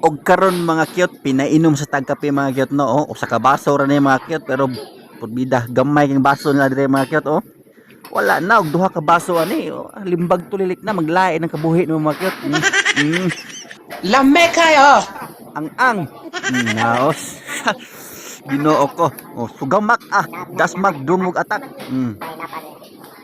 Og karon, mga cute, pinainom sa tagkape, mga cute, no. Oh, usa ka baso ra ni, mga cute, pero purbida gamay kang baso nila dire, mga cute, oh. Wala na og duha ka baso ani. Oh, limbag tulilik na maglain ang kabuhi no, mga cute. Lame kayo! Ang ang naos. Ginoo ko. Oh, sugamak ah, dasmag dumog atak.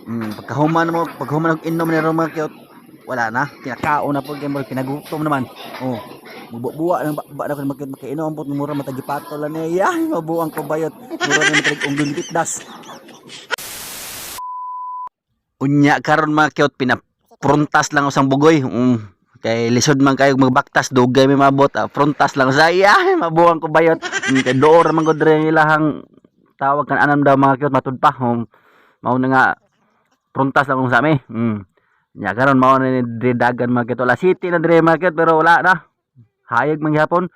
Pagkahuman mo, paghuman og inom ni mga cute, wala na, kinakaon na pud kay murag kinagutom naman. Oh, magbubuwa ng ba na ko mga cute, makainom ambot mura matagipato lang niya. Ay, mabuang ko bayot. Mura na matag unggoy pitdas. Unya karon, mga cute, pinapruntas lang usang bugoy. Kay lisod man kayo magbaktas, dugay may mabot. Ah, pruntas lang sa iya, mabuang ko bayot. Kay door man gud diri ang ilahang tawag kan anam daw, mga cute, matud pa. Mao na nga pruntas lang kung sa ami. Nya karon mao na ni diri dagan, mga cute. Wala city na diri, mga cute, pero wala na. Hayag man gihapon.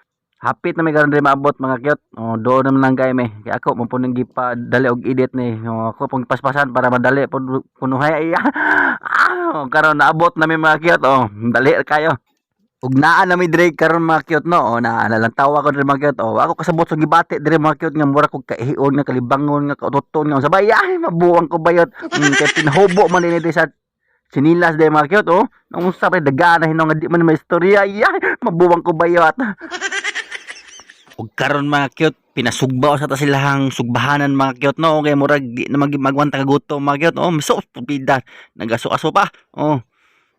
Hapit na may karon diri maabot, mga cute. Oh, doon naman lang kay me. Kay ako mo pud nang gipa dali og edit ni. Oh, ako pong paspasan para madali pud kunuhay. Ay, ah, karon naabot na mi, mga cute. Oh, dali kayo. Ug naa na mi diri karon, mga cute, no. Oh, naa na lang tawa ko diri, mga cute. Oh, ako kasabot sa gibati diri, mga cute, nga mura kog kaihion nga kalibangon nga kautoton nga sabay. Ay, mabuang ko bayot. Kay pinahubo man dinhi sa sinilas diri, mga cute, oh. Nung sa pa daga na hinong nga di man may istorya. Ay, mabuang ko bayot. Ug karon, mga cute, pinasugba sa ta silahang sugbahanan, mga cute, no. Kay murag di na magwanta kagutom, mga cute. Oh, so pupida nagaso-aso pa. Oh.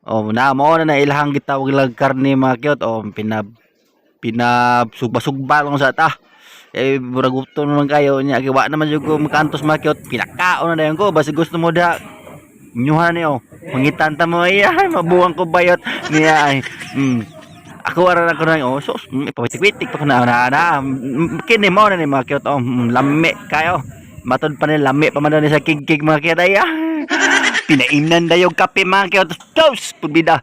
Oh, na mo na na ilahang gitawag lag karne, mga cute. Oh, pina pinasugba-sugba lang sa ta. Eh, murag gutom naman kayo nya, kay wa naman jud ko makaantos, mga cute. Pinakaon na dayon ko basi gusto mo da nyuhan niyo. Mangitan ta mo ay, mabuang ko bayot niya ay. Ako ara na ko na oh, so ipawitik-witik pa ko na na, na. Kini mo na ni, mga cute, oh, lami kayo. Matod pa ni lami pa man ni sa kigkig, mga cute, ay. Ah. Pinaimnan dayo kape, mga cute. Tos, pubida.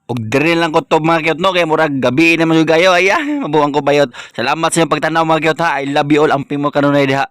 Og diri lang ko to, mga cute, no, kay murag gabi na man jud kayo ay, ah, mabuang ko bayot. Salamat sa inyong pagtanaw, mga cute, ha. I love you all. Amping mo kanunay diha.